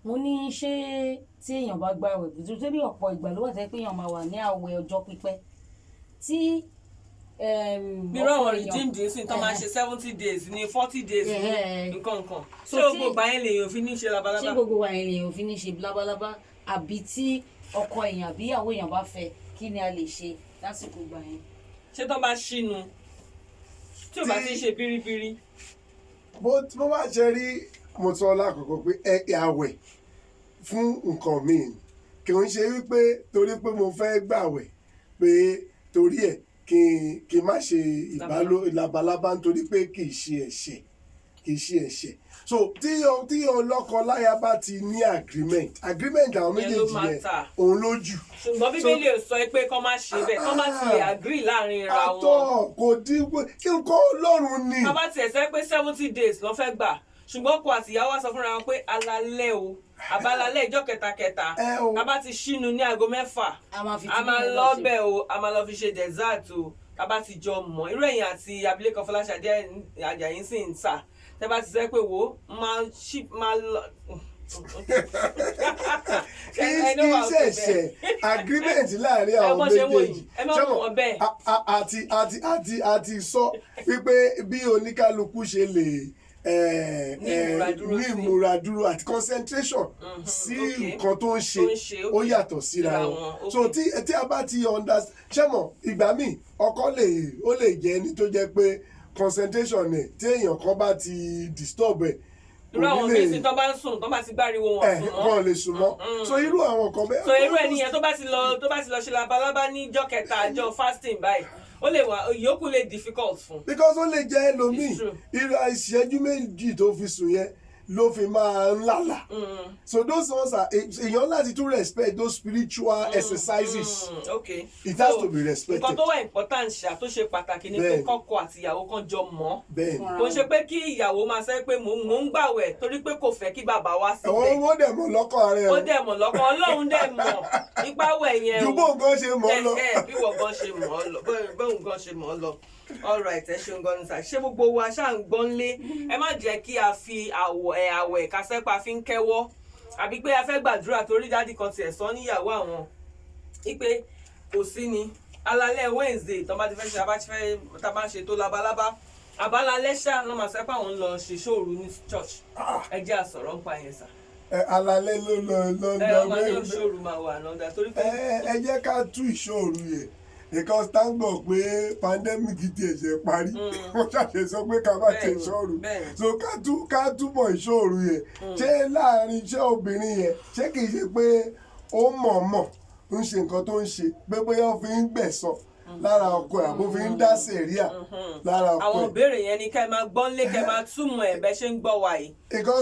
Mo ní, ṣé tí èèyàn bá gbààwẹ̀, tó bí ọ̀pọ̀ ìgbà ló wà tẹ́ pé èèyàn máa wà ní àwẹ̀ ọjọ́ pípẹ́ tí Bí irú ọkọ àwọn èèyàn- Redeemed sí tó máa ṣe 70 days ní, 40 days ní, nǹkan nǹkan. So Ṣé gbogbo ìgbà yẹn lèèyàn fi ní ṣe labalábá? Ṣé gbogbo wa yẹn lèèyàn fi ní ṣe labalábá, àbí tí ọkọ èèyàn àbí ìyàwó èèyàn bá fẹ́, kí ni a lè ṣe lásìkò ìgbà yẹn? Ṣé tó bá ṣínu, tí ò bá ti ṣe bíríbírí? Bó bá ṣe rí, mo sọ lákòókò pé ẹ àwẹ̀ fún nǹkan míì ni. Kì í ṣe wípé torí pé mo fẹ́ gbàwẹ̀ pé torí ẹ̀ kí n má ṣe ìbálò labalábá, nítorí pé kì í ṣe ẹ̀ṣẹ̀, kì í ṣe ẹ̀ṣẹ̀. So tí ọlọ́kọ láya bá ti ní agreement àwọn Ìyẹn ló méjèèjì yẹn, matter. òun ló jù. Ṣùgbọ́n Bíbélì ò sọ pé kọ́ má ṣe bẹ́ẹ̀, kọ́ má ti lè agree láàrin ra àtọ wọn. Kò dín pé kí nǹkan Ọlọ́run ni. Ká bá tiẹ̀ sẹ́ pé 70 days ló fẹ́ gbà, ṣùgbọ́n ọkọ àti ìyàwó wá sọ fúnra wọn pé alalẹ́ o, àbálalẹ́ ìjọ kẹta kẹta, Ẹ o. ká bá ti ṣínu ní aago 6, A máa fi a máa tìbí yẹn lọ lọ ṣe. bẹ̀ o, a máa lọ fi ṣe dessert o. Ká bá ti jọ mọ̀, irú ẹ̀yìn àti abilékọ Fọláṣadé Àjàyí sì ń tà, tẹ́ bá ti sẹ́ pé wo máa ṣí máa lọ. Kì í ṣẹ̀ṣẹ̀, agreement láàrin Ẹ àwọn mọ̀ ṣe wò méjèèjì. yìí, ẹ má Ṣé wò mọ̀, wọ́n bẹ́ẹ̀. Àti sọ wípé bí oníkálukú ṣe lè Ní ìmúra dúró ní sí. ìmúra dúró àti concentration sí nǹkan tó ń ṣe, Tó ń ṣe, ó yàtọ̀ síra Síra wọn. wọn, So tí a bá ti understand, ṣé mọ̀, ìgbà míì ọkọ lè, ó lè jẹ́ ẹni tó jẹ́ pé concentration ẹ̀, tí èèyàn kan bá ti disturb ẹ̀, Irú àwọn míín sí tó bá ń sùn, tó bá ti gbáriwo, wọn ẹ sùn mọ́. Wọn lè sùn mọ́. So irú àwọn kan bẹ́ẹ̀. So irú ẹni yẹn, tó bá ti lọ ṣe labalábá níjọ́ kẹta àjọ fasting báyìí, ó lè wà ìyókù lè difficult fún. Because ó lè jẹ́ ẹlòmíì, It's true. irú ìṣẹ́jú 2 tó fi sùn yẹn ló fi máa ń lálà. So those ones are, èèyàn láti tún respect those spiritual exercises. It has to be respected. Nǹkan tó wà important ṣá, tó ṣe pàtàkì ni pé kọ́kọ àti ìyàwó kan jọ mọ̀. Bẹ́ẹ̀ni. Kò ń ṣe pé kí ìyàwó máa sọ pé mò ń gbàwẹ̀ torí pé kò fẹ́ kí bàbá wá Ẹ̀wọ̀n síbẹ̀. Owó dẹ̀ mọ̀ lọ́kàn rẹ̀ Ó o. dẹ̀ mọ̀ lọ́kàn, Ọlọ́run dẹ̀ mọ̀ nípa wẹ̀ yẹn o. Ju bó nǹkan ṣe mọ̀ ọ́ lọ. Ẹ bí wọ́n gan ṣe mọ̀ ọ́ lọ, bóun gan ṣe mọ̀ ọ́ lọ. All right, ẹ ṣeun gan ni sà. Ṣé gbogbo wa ṣáà ń gbọ́n lé? Ẹ má jẹ́ kí a fi àwọ̀ ẹ̀ àwẹ̀ kásẹ́pà fi ń kẹ́wọ́, àbí pé a fẹ́ gbàdúrà, torí daddy kan tiẹ̀ sọ níyàwó àwọn wípé kò sí ni alalẹ́ Wednesday tó bá ti fẹ́ ṣe, abá ti fẹ́ tá a bá ń ṣe tó labalábá, àbálalẹ́ ṣá ló máa sọ pé àwọn ń lọ ṣe ṣóòru ní church. Ẹ jẹ́ àsọ̀rọ̀ ń pa yẹn sà. Ẹ alalẹ́ ló lọ lọ Ẹ lọ ọmọ ní bẹ́ẹ̀. ṣóòru máa wà náà torí pé Ẹ jẹ́ ká tú ìṣòro yẹn, because thank God pé pandemic ti ẹ̀ṣẹ̀ parí, wọ́n ṣàṣẹ sọ pé ká má ṣe ìṣòro. So ká túbọ̀ ìṣòro yẹn. Ṣé láàrin iṣẹ́ obìnrin yẹn, ṣé kìí ṣe pé ó mọ̀ọ́mọ̀ ń ṣe nǹkan tó ń ṣe, pé bóyá ó fi ń gbẹ̀san lára ọkọ ẹ̀, àbó fi ń dá sẹ̀ríà lára ọkọ Àwọn ẹ̀? ìbéèrè yẹn ni ká ẹ máa gbọ́n lé, kẹ́ máa túmọ̀ ẹ̀ bẹ́ ṣe ń gbọ́ wa yìí.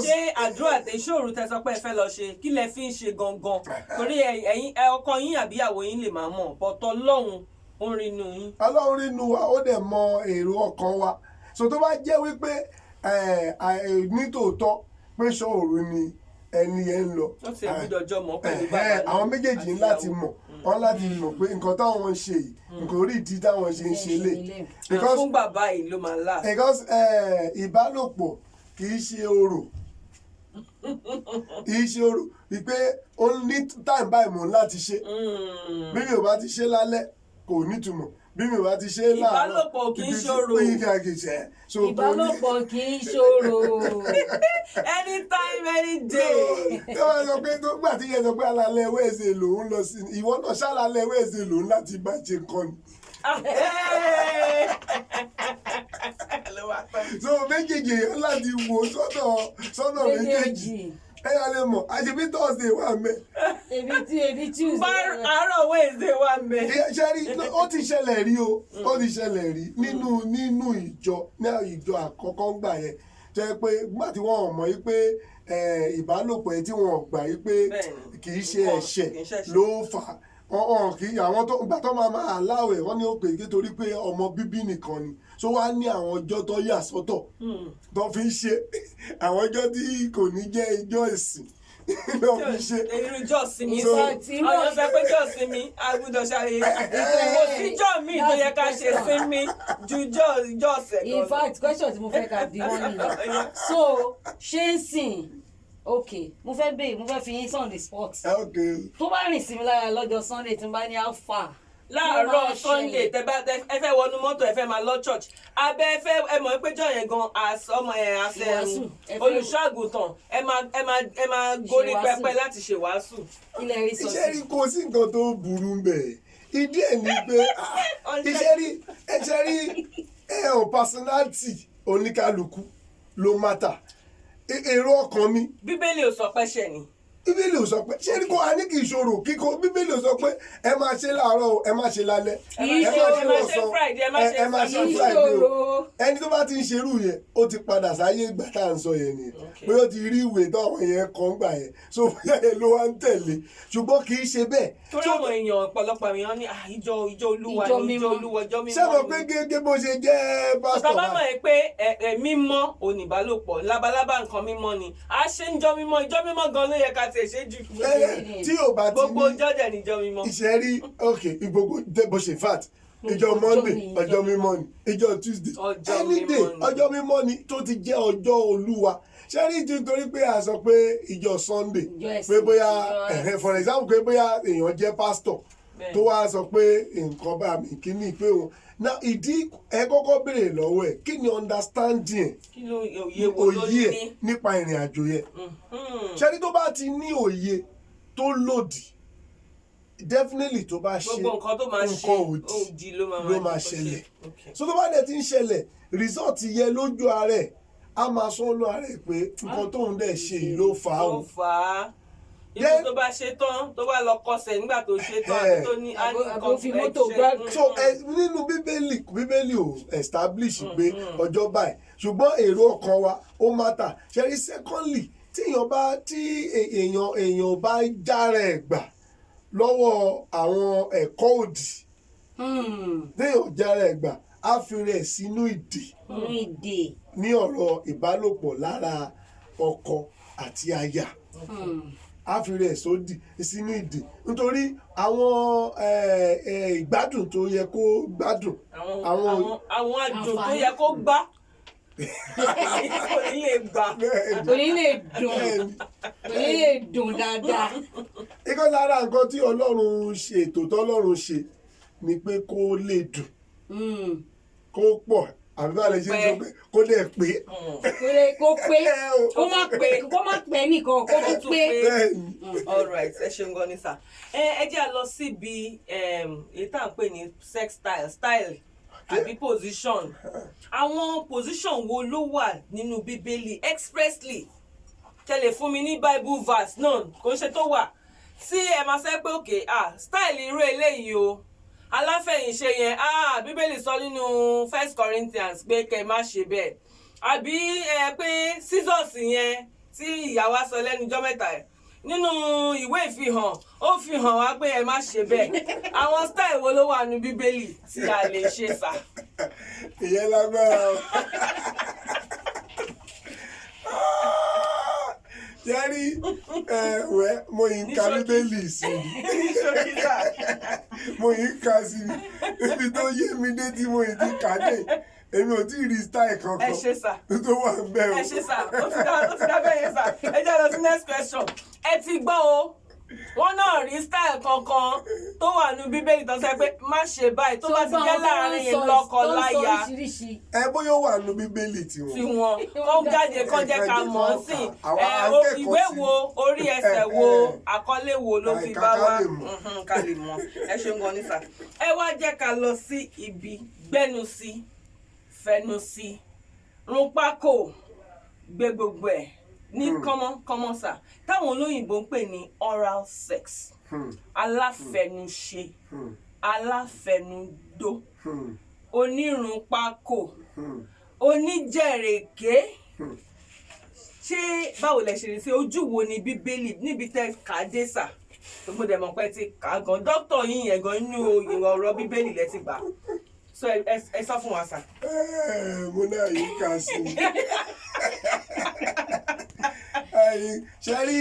Ṣé àdúrà tẹ ìṣòro tẹ sọ pé ẹ fẹ́ lọ ṣe, kí lẹ fi ń ṣe gangan? Torí ẹ̀yin ọkọ yín àbí ìyàwó yín lè máa mọ̀ bọ̀tọ̀, lọ́hùn ó ń rinú yín. Ọlọ́run rínú wa, ó dẹ̀ mọ èrò ọkàn wa. So tó bá jẹ́ wípé nítòótọ́ pé ṣòro ni ẹni yẹn ń lọ, Ó ti ẹ̀ gbúdọ̀ jọ mọ̀ pẹ̀lú bàbá náà àwọn méjèèjì ń àti láti ìyàwó. mọ̀, wọ́n láti mọ̀ pé nǹkan táwọn ń ṣe yìí, nǹkan orí ìdí táwọn ṣe ń ṣe lè because Fún bàbá yìí ló máa là. Because ìbálòpọ̀ kì í ṣe orò, kì í ṣe orò wípé ó ní time báyìí mò ń láti ṣe. Bí mi ò bá ti ṣe lálẹ́, kò nítumọ̀. Bí mi ò bá ti ṣe láàárọ̀, Ìbálòpọ̀ kì í ṣòro. Kì í ṣe so kò ní- Ìbálòpọ̀ kì í ṣòro. Anytime, any day. Tó bá sọ pé tó gbà tí yẹn sọ pé alalẹ́ Wednesday lòún lọ sí, ìwọ náà ṣàlálẹ́ Wednesday lòún láti bá ṣe nǹkan ni. Ah, hey! Ló wá tán. So méjèèjì, èèyàn láti wò sọ́nà méjèèjì. Méjèèjì. Ẹ yà lè mọ̀ àṣebí Thursday wà mẹ́. Ebi tí ebi Tuesday. Bá àárọ̀ Wednesday wà mẹ́. Ṣe rí, ó ti ṣẹlẹ̀ rí o, ó ti ṣẹlẹ̀ rí nínú ìjọ, ní ìjọ àkọ́kọ́ gbà yẹn, jẹ́ pé nígbà tí wọ́n mọ̀ yí pé ìbálòpọ̀ ẹ̀ tí wọ́n gbà yí pé kì í ṣe Nǹkan ẹ̀ṣẹ̀ kì í ṣẹ̀ṣẹ̀. ló fà á. Wọn kì í àwọn tó gbà tó máa máa láwẹ̀, wọ́n ní ó pè é nítorí pé ọmọ bíbí nìkan ni. So wá ní àwọn ọjọ́ tó yà sọ́tọ̀ tó fi ń ṣe, àwọn ọjọ́ tí kò ní jẹ́ ijọ́ ìsìn ló fi ṣe. Irú ìjọ sinmi sí ọyọ sọ pé jọ sinmi a gbọ́dọ̀ ṣàyè, kò síjọ́ míì tó yẹ ká ṣe sinmi ju jọ ọ̀sẹ̀ In kan. fact, question tí mo fẹ́ ká bí wọ́n nìyẹn. So ṣé ń sìn Ok, mo fẹ́ béèrè, mo fẹ́ fi yín on the spot. Ok. Tó bá rìn sí mi lára lọ́jọ́ Sunday, tí n bá ní alpha. Láàárọ̀ Sunday, tẹ bá ẹ fẹ́ wọnú mọ́tò, ẹ fẹ́ máa lọ church, abẹ ẹ fẹ́, ẹ mọ̀ pé jọ yẹn gan as ọmọ ẹ, as Ìwàásù, ẹ fẹ́- olùṣọ́ àgùntàn, ẹ máa gorí Ṣe wàásù. pẹpẹ láti ṣe wàásù. Ilẹ̀ rí sọ Iṣẹ́ sí. rí, kò sí nǹkan tó burú ń bẹ̀. Ìdí ẹ̀ ni pé iṣẹ́ rí ẹ ò, personality oníkálukú ló matter. Èrò ọkàn mi. Bíbélì ò sọ pé ṣẹ̀ ni. Bíbélì ò sọ pé ṣé ní kò a ní kì í ṣòro kíkọ. Bíbélì ò sọ pé ẹ máa ṣe láàárọ̀ o, ẹ máa ṣe lálẹ́, Kì í ẹ máa ṣòro. ṣe Ẹ máa ṣe lọ́sàn-án, Friday, ẹ máa ṣe ẹ máa ṣe Saturday. Friday o. Ìṣòro. Ẹni tó bá ti ń ṣerú yẹn, ó ti padà sáyé ìgbà tá à ń sọ yẹn nìyẹn. Okay. Bóyá ó ti rí ìwé táwọn yẹn kàn gbà yẹn, so bóyá yẹn ló wá ń tẹ̀lé, ṣùgbọ́n kì í ṣe bẹ́ẹ̀. Torí So, àwọn èèyàn, ọ̀pọ̀lọpọ̀ àwọn èèyàn ní ìjọ Olúwa Ìjọ ni ìjọ mímọ́. Olúwa, ìjọ mímọ́ Ṣé mo ni. pé gẹ́gẹ́ bó ṣe jẹ́ pásítọ̀ Bàbá mọ̀ báyìí, ẹ́ pé ẹ mímọ́ oníbálòpọ̀ labalábá, nǹkan mímọ́ ni a ṣe ń jọ mímọ́. Ìjọ mímọ́ gan ló yẹ ká tiẹ̀ ṣe jù. Tí ò bá ti Gbogbo ní ọjọ́ dẹ̀ níjọ mímọ́. Iṣẹ́ rí, ok, ìgbogbo bó ṣe fat, ìjọ Ọjọ́ Monday ni ìjọ ọjọ́ mímọ́ ni, ìjọ Tuesday, Ọjọ́ any day mímọ́ ni. ọjọ́ mímọ́ ni tó ti jẹ́ ọjọ́ Olúwa. Ṣé rí, ti torí pé a sọ pé ìjọ Sunday, Ìjọ ẹ̀sìn, pé bóyá ìjọ for example, pé bóyá èèyàn jẹ́ pastor tó wá sọ pé nǹkan bá mi kíní pé òun na ìdí, ẹ kọ́kọ́ béèrè lọ́wọ́ ẹ̀, kí ni understanding ẹ̀, Kí ló òye wo ló òye ẹ̀ ní? nípa ìrìn àjò yẹn. Ṣé ní tó bá ti ní òye tó lòdì, definitely tó bá ṣe Gbogbo nǹkan tó máa ṣe nǹkan òdì òdì ló máa ló máa jẹ́ kó ṣe. ṣẹlẹ̀. Okay. So tó bá dẹ̀ ti ń ṣẹlẹ̀, result yẹ lójú ara ẹ̀, á máa sọ lọ ara ẹ̀ pé nǹkan tóun dẹ̀ ṣe yìí ló fà á Ó o. fà á. Ibi tó bá ṣe tán, tó bá lọ kọsẹ̀ nígbà tó ṣe tán, àbí tó ní á ní Àbó nǹkan fi fẹ́ mọ́tò ṣe. gbá- So nínú Bíbélì, Bíbélì ò establish pé ọjọ́ báyìí, ṣùgbọ́n èrò ọkàn wa ó matter. Ṣe rí, secondly, tí èèyàn bá tí èèyàn bá jára ẹ̀ gbà lọ́wọ́ àwọn ẹ̀kọ́ òdì, téèyàn jára ẹ̀ gbà, á fi rẹ̀ sínú ìdè Inú ìdè. ní ọ̀rọ̀ ìbálòpọ̀ lára ọkọ àti aya. Á fi rẹ̀ sódì sínú ìdè nítorí àwọn ìgbádùn tó yẹ kó gbádùn, àwọn àwọn àwọn àdùn tó Àǹfààní. yẹ kó gbá kò ní lè gbà. Bẹ́ẹ̀ni, Kò ní lè dùn. Bẹ́ẹ̀ni. Kò ní lè dùn dáadáa. Ikọ́ lára nǹkan tí Ọlọ́run ṣe, ètò tọ́lọ́run ṣe ni pé kó lè dùn, kó pọ̀, àbí bá lè ṣe ń sọ pé kó lè pé. Kó lè kó pé, kó má pé, kó má pẹ́ nìkan, kó tún pé. Bẹ́ẹ̀ni. All right, ẹ ṣeun gan ni sir. Ẹ jẹ́ à lọ síbi èyí tá à ń pè ní sex style àbí position. Àwọn position wo ló wà nínú Bíbélì expressly? Tẹ lè fún mi ní Bible verse náà, kò ń ṣe tó wà tí ẹ máa sẹ́ pé okay, style irú eléyìí o, aláfẹ̀yìnṣe yẹn, Bíbélì sọ nínú First Corinthians pé kẹ́ ẹ má ṣe bẹ́ẹ̀, àbí ẹ pé scissors yẹn tí ìyá wa sọ lẹ́nu ijọ́ mẹ́ta ẹ̀ nínú ìwé ìfihàn, ó fi hàn wá pé ẹ má ṣe bẹ́ẹ̀. Àwọn style wo ló wà ní Bíbélì tí a lè ṣe sà? Ìyẹn lágbára o. Yẹ́rí ẹ̀wẹ́, mo yìí ń ka Ní ṣókí. Bíbélì sí i. Ní ṣókí sà. Mo yìí ń ka sí i ibi tó yé mi dé tí mo yìí ti kà dé, èmi ò tí ì rí style Ẹ kankan ṣe sà. tó wà ń bẹ̀ o. Ẹ ṣe sà, ó ti dá bẹ́ẹ̀ yẹn sà. Ẹ jẹ́ lọ sí next question. Ẹ ti gbọ́ o, wọ́n náà rí style kankan tó wà ní Bíbélì tó ń sọ pé má ṣe báyìí, tó bá ti jẹ́ láàrin lọ́kọ-láya Ẹ bóyá ó wà nínú Bíbélì tiwọn. Tí wọn kọ́ jáde kọ́ jẹ́ ká mọ̀ ọ́n sìn. Àwa Ẹ à ń kẹ́kọ̀ọ́ ìwé sí. wo, orí ẹsẹ̀ wo, àkọlé wo ló fi Ká bá ká wa lè mọ̀. Ká lè mọ̀. Ẹ ṣeun gan ní sà. Ẹ wá jẹ́ ká lọ sí ibi gbẹ́nu sí, fẹnu sí, rún pákó, gbé gbogbo ẹ̀ ní kọ́mọ́ kọ́mọ́ sà, táwọn olóyìnbó ń pè ní oral sex, aláfẹnuṣe, aláfẹnudó, onírun pákó, oníjẹ̀rèké. Ṣé báwo lẹ ṣe rí sí? Ojú wo ni Bíbélì níbi tẹ kà á dé sà? Mo dẹ̀ mọ̀ pé ti kà á gan, dókítà yín yẹn gan, inú ọ̀rọ̀ Bíbélì lẹ ti gbà. So ẹ sọ fún wa sà. Mo náà yìí kà sí i. Ẹyin ṣe rí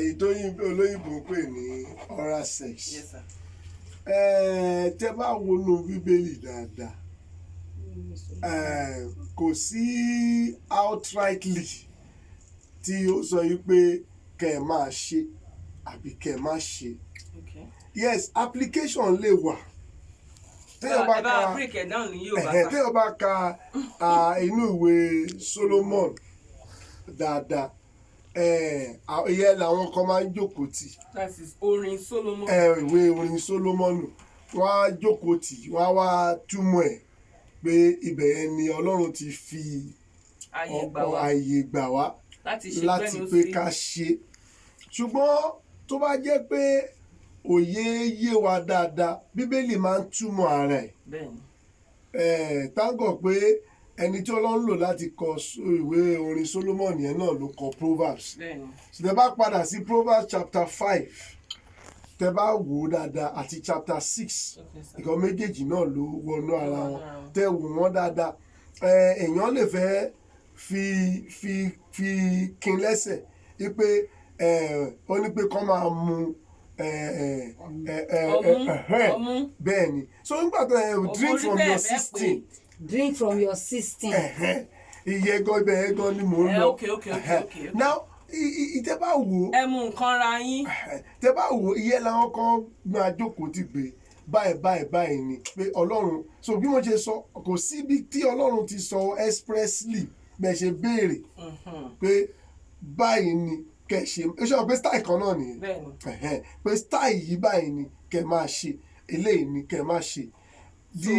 ìtòyìn olóyìnbó ń pè ní oral sex. Yes, sir. Tẹ́ bá wọnú Bíbélì dáadáa, kò sí outrightly tí ó sọ yìí pé kẹ́ ẹ máa ṣe àbí kẹ́ ẹ má ṣe. Yes, application lè wà. Téèyàn bá Ẹ bá ka break ẹ̀ down ní Yorùbá ẹ̀hẹ̀, sá. téèyàn bá ka inú ìwé Solomon dáadáa, ìyẹn làwọn kan máa ń jókòó tì. That is orin Solomon. Ìwé orin Solomoni, wọ́n á jókòó tì, wọ́n á wá túmọ̀ ẹ̀ pé ibẹ̀ yẹn ni Ọlọ́run ti fi Ààyè gbà ọ̀pọ̀ wá àyè gbà wá láti ṣe láti gbẹ́nu pé sí. ká ṣe. Ṣùgbọ́n tó bá jẹ́ pé òye yé wa dáadáa, Bíbélì máa ń túmọ̀ ara ẹ̀. Táǹgọ̀ pé ẹni tí Ọlọ́run lò láti kọ ìwé orin Solomon yẹn náà ló kọ Proverbs. So tẹ bá padà sí Proverbs chapter 5, tẹ bá wò ó dáadáa, àti chapter 6, Okay, sir. ìkan méjèèjì náà ló wọnú ara Wọnú wọn. ara wọn. Tẹ wò wọ́n dáadáa, èèyàn lè fẹ́ fi kin lẹ́sẹ̀ wípé ó ní pé kọ́ máa mu Ọmú, ọmú. Bẹ́ẹ̀ ni. So nígbà tó drink Orí from bẹ́ẹ̀ your bẹ́ẹ̀ pé. system. Drink from your system. Iye gan, ibẹ̀ yẹn gan ni mò ń lọ. Okay. Now, ìtẹ́ bá wò ó, Ẹ mú nǹkan ra yín. Tẹ́ bá wò ó, iye làwọn kan máa jókòó ti gbé báyìí báyìí báyìí ni pé Ọlọ́run. So bí mo ṣe sọ, kò síbi tí Ọlọ́run ti sọ expressly bẹ́ẹ̀ ṣe béèrè pé báyìí ni kẹ́ ṣe. Ẹ ṣe wọ́n pé style kan náà nìyẹn. Pé style yìí báyìí ni kẹ́ máa ṣe, eléyìí ni kẹ́ máa ṣe. So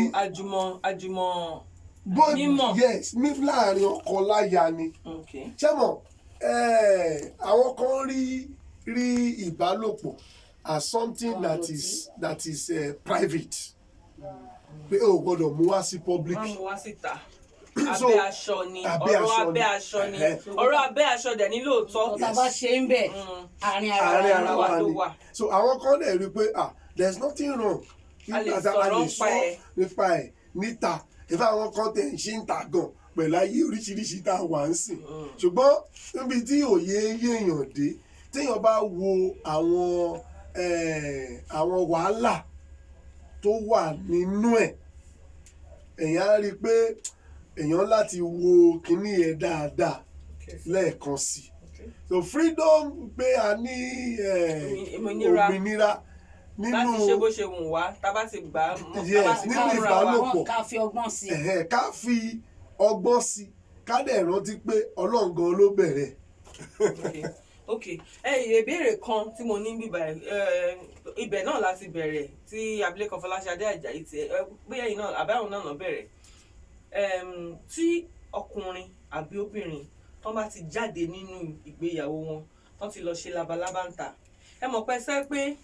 àjùmọ̀ Bó mímọ̀. Yes, ní láàrin ọkọ láya ni. Ṣé mọ̀, àwọn kan rí ìbálòpọ̀ as something that is private, pé o gbọ́dọ̀ mú wá sí public. Má mú wá síta. So, Abẹ́ aṣọ ni abẹ́ ọ̀rọ̀. Aṣọ ni. Abẹ́ aṣọ ni ọ̀rọ̀. Abẹ́ aṣọ dẹ̀ ní lóòótọ́. Tá a bá ṣe ń bẹ̀, àárín ara àárín wa ara ló wa wà. Ló ni. wà. So àwọn kan dẹ̀ rí i pé, ah, there is nothing wrong. A lè Nígbà tá a sọ̀rọ̀ lè nípa sọ ẹ̀. nípa ẹ̀ níta. Ìfẹ́ àwọn kan tẹ̀ ń ṣe ń ta gan pẹ̀lú ayé oríṣiríṣi tá a wà ń sìn. Ṣùgbọ́n níbi tí òye yéèyàn dé, téèyàn bá wo àwọn wàhálà tó wà nínú ẹ̀, èèyàn á rí i pé èèyàn láti wo kinní yẹn dáadáa lẹ́ẹ̀kan sí i. So freedom pé a ní Òmìnira. Òmìnira nínú Láti ṣe bó ṣe wù wá tá a bá ti gbà á tá a Yes, bá ti nínú ká múra wa. ìbálòpọ̀. Ká fi ọgbọ́n sí i. Ká fi ọgbọ́n sí i, ká dẹ̀ rántí pé Ọlọ́run gan ló bẹ̀rẹ̀. Ok, ẹ ìbéèrè kan tí mo ní bíbá ẹ, ibẹ̀ náà láti bẹ̀rẹ̀ tí abilékọ Fọláṣadé Àjàyí ti ẹ bóyá ẹ̀yin náà àbáwọn náà náà bẹ̀rẹ̀. Tí ọkùnrin àbí obìnrin tó bá ti jáde nínú ìgbéyàwó wọn, tó ti lọ ṣe labalábá ń ta, ẹ mọ̀ pé sẹ́ pé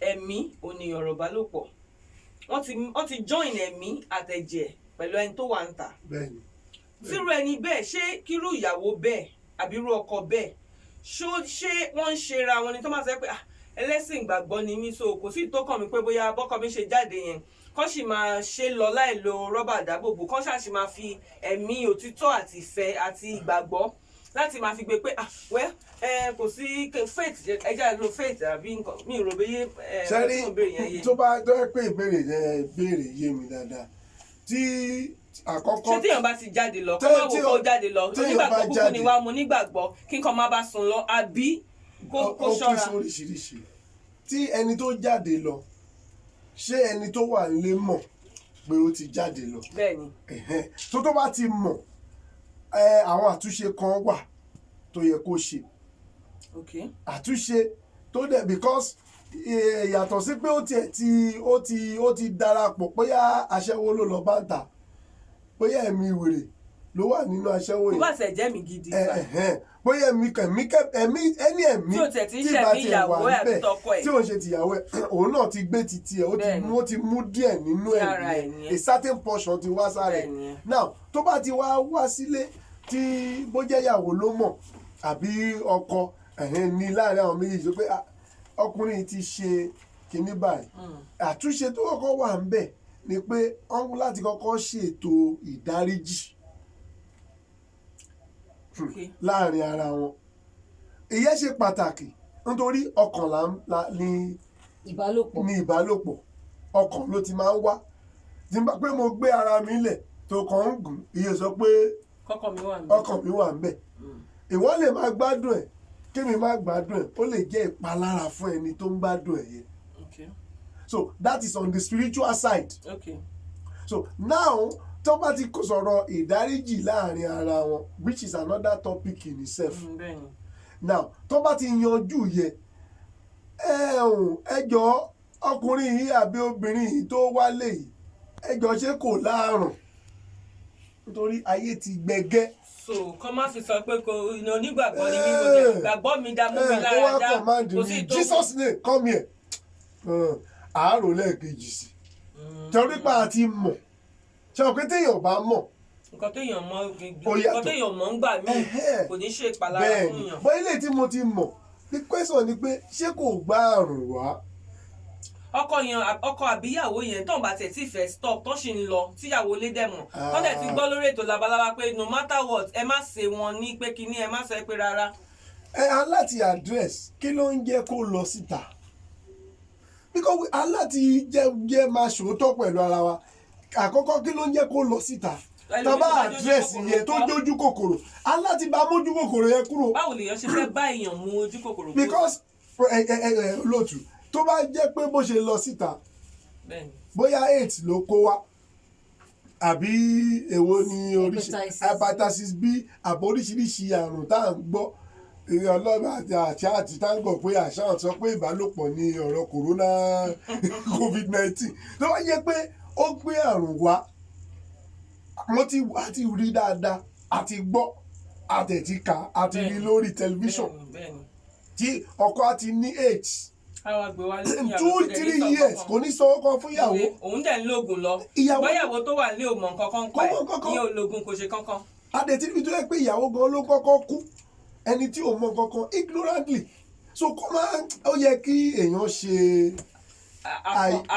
ẹ̀mí ò ní ọ̀rọ̀ ìbálòpọ̀, wọ́n ti join ẹ̀mí àtẹ̀jẹ̀ pẹ̀lú ẹni tó wà ń ta. Tírú ẹni bẹ́ẹ̀, ṣé kírú ìyàwó bẹ́ẹ̀ àbí irú ọkọ bẹ́ẹ̀, ṣó ṣé wọ́n ń ṣera wọn ni tó máa sọ pé, "Ah, ẹlẹ́sìn ìgbàgbọ́ ni mí, so kò sí ìtókàn mi pé bóyá bọ́kọ mi ṣe jáde yẹn, kọ́ sì máa ṣe lọ láì lo rọ́bà dáàbòbò, kọ́ ṣáà sì máa fi ẹ̀mí òtítọ́ àti ìfẹ́ àti ìgbàgbọ́ láti máa fi gbé pé, ah, well, kò sí faith, ẹ jẹ́ lo faith àbí nǹkan?" Mi ò rò bóyá ẹ Sẹ́rí, tí mo béèrè yẹn yé. tó bá tó yẹ pé ìbéèrè yẹn béèrè yé mi dáadáa, tí àkọ́kọ́ Ṣé téèyàn bá ti jáde lọ, kó má wò kó jáde lọ, Téèyàn bá onígbàgbọ́ kúkú jáde. ni wá, mo nígbàgbọ́, kí n kàn má bá sùn lọ, àbí kó Ó pín ṣọ́ra? sí oríṣiríṣi. Tí ẹni tó jáde lọ, ṣé ẹni tó wà nílé mọ̀ pé ó ti jáde lọ? Bẹ́ẹ̀ ni. Ẹ̀hẹ́n. Tó bá ti mọ̀, àwọn àtúnṣe kan wà tó yẹ kó ṣe. Àtúnṣe tó dẹ̀, because yàtọ̀ sí pé ó tiẹ̀ ti ó ti ó ti darapọ̀, bóyá aṣẹ́wó ló lọ bá ń tà, bóyá ẹ̀mí wèrè ló wà nínú aṣẹ́wó Kó yẹn. bá ṣe jẹ́ mi gidi sà. Ẹ̀hẹ́n. Bóyá ẹ̀mí ẹ̀mí ẹ̀mí ẹni ẹ̀mí Tí ò tiẹ̀ ti ń tí bá ṣẹ̀mí tiẹ̀ ìyàwó wà ẹ̀ àbí níbẹ̀, tọkọ ẹ̀. tí ò ń ṣe tìyàwó ẹ̀, òun náà ti gbé titi ẹ̀, ó ti mú, ó ti mú díẹ̀ nínú Lára ẹ̀mí ẹ̀ nìyẹn. a certain portion ti wá sára ẹ̀. Now, tó bá ti wá wá sílé, tí bó jẹ́ ìyàwó ló mọ̀ àbí ọkọ, ẹ̀hẹ́n, ní láàrin àwọn méjèèjì tó pé, ah, ọkùnrin yìí ti ṣe kinní báyìí, àtúnṣe tó kọ́kọ́ wà ń bẹ̀ ni pé wọ́n ní láti kọ́kọ́ ṣètò ìdáríjì láàrin ara wọn. Ìyẹn ṣe pàtàkì nítorí ọkàn là ń la ní Ìbálòpọ̀. Ní ìbálòpọ̀, ọkàn ló ti máa ń wá. Tí n bá pé mo gbé ara mi lẹ̀ tó kàn ń gùn, ìyẹn sọ pé Kọ́kọ́ mi wà níbẹ̀. Ọkàn mi wà ń bẹ̀. Ìwọ lè máa gbádùn ẹ̀, kémi má gbádùn ẹ̀, ó lè jẹ́ ìpalára fún ẹni tó ń gbádùn ẹ̀ yẹn. So that is on the spiritual side. So now, tó bá ti kó sọ̀rọ̀ ìdáríjì láàrin ara wọn, which is another topic in itself, Bẹ́ẹ̀ni. now tó bá ti yanjú yẹ, ẹ ẹ jọ̀ọ́, ọkùnrin yìí àbí obìnrin yìí tó wálé yìí, ẹ jọ̀ọ́, ṣé kò láàrùn? Nítorí ayé ti gbẹgẹ́. So kọ́ má fi sọ pé kò ní onígbàgbọ́ ni mí, kò jẹ́ gbàgbọ́ mi dá mú mi Ẹ kó lára wá dá command kò sí mi, tó. "Jesus name, come here." Àárò lẹ́ẹ̀kejì sí torí pa àti mọ̀ ṣe òkè téèyàn bá mọ̀. Nǹkan téèyàn mọ̀, Ó nǹkan yàtọ̀. téèyàn mọ̀ ń gbà míì kò ní ṣe ìpalára Bẹ́ẹ̀ fún ni. yàn. Bọ́ ilé tí mo ti mọ̀, the question ni pé ṣé kò gbá àrùn wá? Ọkọ yẹn, ọkọ àbíyàwó yẹn, tó ń bá tẹ̀ tí fẹ́ stop, tó sì ń lọ, tíyàwó lé dẹ̀ mọ̀, tó dẹ̀ ti gbọ́ lórí ètò Labalábá pé no matter what, ẹ má ṣe wọn ní pé kinní, ẹ má sọ pé rárá. Ẹ á láti address kí ló ń jẹ́ kó lọ síta, because a láti jẹ́ máa ṣòótọ́ pẹ̀lú ara wa. Àkọ́kọ́, kí ló ń jẹ́ kó lọ síta? Ẹlòmíì Tá bá tó bá jójú address kòkòrò yẹn tó kọ́. jójú kòkòrò, a láti bá mójú kòkòrò yẹn kúrò. Báwo lèèyàn ṣe fẹ́ bá èèyàn mú ojú kòkòrò kúrò? Because ẹ olóòtú, tó bá jẹ́ pé bó ṣe lọ síta, bóyá AIDS ló kó wá àbí èwo ni oríṣi Hepatitis. Hepatitis B àbí oríṣiríṣi àrùn tá à ń gbọ́, èrè ọlọ́run àti tá à ń gbọ́ pé àṣà sọ pé ìbálòpọ̀ ní ọ̀rọ̀ corona COVID-19, tó bá jẹ́ pé ó gbé àrùn wá, wọ́n ti àti rí dáadáa, àti gbọ́, àtẹ̀tí kà, àti rí lórí tẹlifíṣàn Bẹ́ẹ̀ni. tí ọkọ á ti ní AIDS Káwa gbé wálé fún ìyàwó two tó dẹ̀ ní three sọ years kankan. kò ní sọ ọkọ fún ìyàwó. Òun dẹ̀ ń lóògùn lọ. Báyàwó tó wà nílé ò mọ̀ nǹkan kan pa Kò mọ̀ ẹ̀. nǹkan kan. Ìyẹn ò lóògùn, kò ṣe kankan. Adẹ̀tí níbi tó yẹ pé ìyàwó gan ló kọ́kọ́ kú, ẹni tí ò mọ kankan, ignorantly. So kó máa ó yẹ kí èèyàn ṣe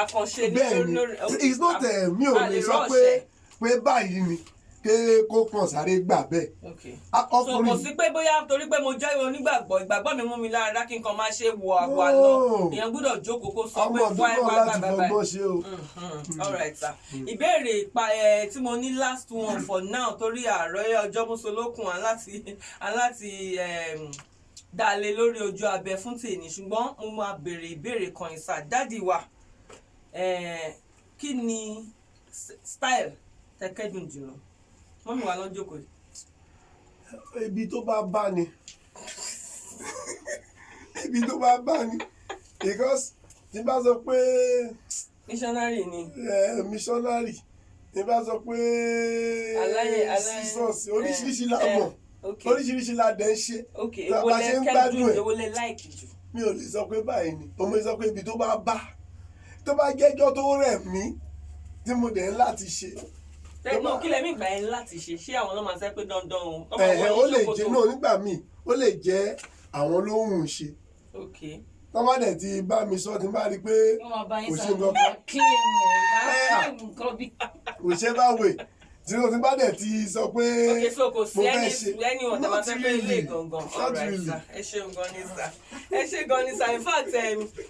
Àkànṣe ní bẹ́ẹ̀ ni. lórí. It's not mi ò a lè lè sọ rush pé ẹ̀. pé báyìí ni ké kó kàn sáré gbà bẹ́ẹ̀. So kò Ọkùnrin sí pé bóyá torí pé mo jẹ́ onígbàgbọ́, ìgbàgbọ́ mi mú mi lára, kí n kàn máa ṣe wọ àwọ̀ lọ. No. Èèyàn gbọ́dọ̀ jókòó kó sọ Ọmọ pé ọdún wá náà wá láti bye bye. fọgbọ́n ṣe o. All right sir. Ìbéèrè pa ẹ tí mo ní, last one for now, torí àárọ̀ ọjọ́ mùsùlùkùn aláti dálé lórí ojú abẹ fún tèmi, ṣùgbọ́n mo máa béèrè ìbéèrè kan ìsà daddy wa. Kí ni style tẹkẹ́dùn jùlọ? Mummy wa lọ́jọ́ kò. Ibi tó bá bá ni, ibi tó bá bá ni, because tí bá sọ pé Missionary ni. Missionary, tí bá sọ pé Aláyé scissors, oríṣiríṣi la mọ̀, oríṣiríṣi la dẹ̀ ń ṣe. Tá a Èwo bá lẹ ṣe ń gbádùn kẹ́dùn? ẹ̀. Èwo lẹ like jù? Mi ò lè sọ pé báyìí ni mo sọ pé ibi tó bá bá, tó bá jẹ́jọ́ tó rẹ̀ mí tí mo dẹ̀ ń láti ṣe. Tẹnu kí lẹ́mí ìgbà yẹn láti ṣe, ṣé àwọn náà máa sẹ́ pé dandan o? Wọ́n máa Ẹ̀hẹ̀, wọ ó lè ṣòkòtò. jẹ́ náà nígbà míì, ó lè jẹ́ àwọn ló ń ṣe. Tó bá dẹ̀ ti bá mi sọ, tí n bá rí i pé Wọ́n máa bá yín kò ṣe sọ̀rọ̀ nǹkan kan, claim ẹ̀ bá claim nǹkan bí. Kò ṣe bá wè tí mo ti bá dẹ̀ ti sọ pé Ok, so kò sí mo fẹ́ ẹni ṣe. ẹni wọn tó máa Not fẹ́ pé ilé really. gangan. Not Alright really. sir, ẹ ṣeun gan ni sir, ẹ ṣe gan ni sir. In fact,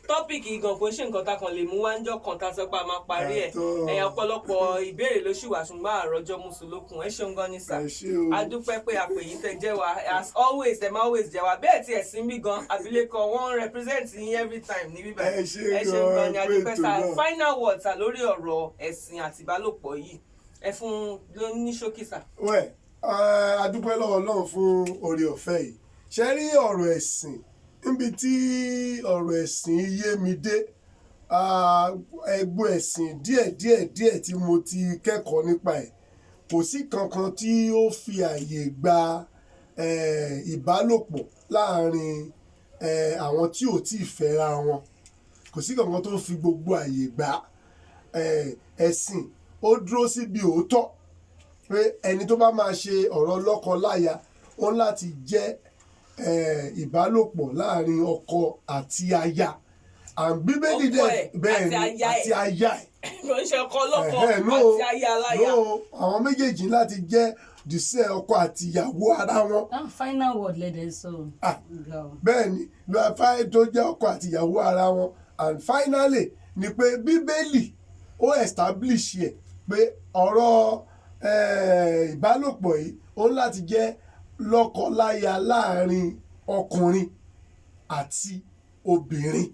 topic yìí gan kò ṣe nǹkan tá kan lè mú wáńjọ kan tá a sọ pé a máa parí ẹ̀. Àtọ́. Ẹ̀ ọ̀pọ̀lọpọ̀ ìbéèrè ló ṣì wà, ṣùgbọ́n àròjọ mùsùlùkùn. Ẹ ṣeun gan ni sir. Ẹ ṣé o. A dúpẹ́ pé àpè yìí tẹ jẹ́ wa. As always, ẹ máa always jẹ́ wa bẹ́ẹ̀ tí ẹ̀sìn bí gan abilékọ wọ́n represent yín every time ní bíbá. Ẹ ṣé Ẹ ṣeun gan ni, gan, a dúpẹ́ pé ètò sir. náà. Final words sir, lórí ọ̀rọ̀ ẹ̀sìn àti ìbálòpọ̀ yìí, ẹ fún ló ní ṣókí sir. Wẹ̀, a dúpẹ́ lọ́wọ́ Ọlọ́run fún oore ọ̀fẹ́ yìí. Ṣe rí ọ̀rọ̀ ẹ̀sìn, níbi tí ọ̀rọ̀ ẹ̀sìn yé mi dé, ẹgbẹ́ ẹ̀sìn díẹ̀ díẹ̀ díẹ̀ tí mo ti kẹ́kọ̀ọ́ nípa ẹ̀, kò sí kankan tí ó fi àyè gba ìbálòpọ̀ láàrin àwọn tí ò tí ì fẹ́ra wọn. Kò sí kankan tó fi gbogbo àyè gbà. Ẹ̀sìn ó dúró síbi òótọ́ pé ẹni tó bá máa ṣe ọ̀rọ̀ lọ́kọ láya, ó ní láti jẹ́ ìbálòpọ̀ láàrin ọkọ àti aya, and Bíbélì Ọkọ dẹ̀ ẹ̀ bẹ́ẹ̀ àti ni aya ẹ̀. Àti aya ẹ̀. Kò ń ṣe ọkọ ọlọ́kọ Ẹ̀hẹ́, no, àti aya aláya. no, àwọn méjèèjì ní láti jẹ́ dìísẹ́ ọkọ àti ìyàwó ara wọn. Ah, final word lẹ́dẹ̀ sọ. Ah. Ga o. Bẹ́ẹ̀ ni, ló fáì tó jẹ́ ọkọ àti ìyàwó ara wọn. And finally ni pé Bíbélì ó establish ẹ̀ pé ọ̀rọ̀ ìbálòpọ̀ yìí, ó ní láti jẹ́ Lọ́kọláya, láàrin ọkùnrin àti obìnrin.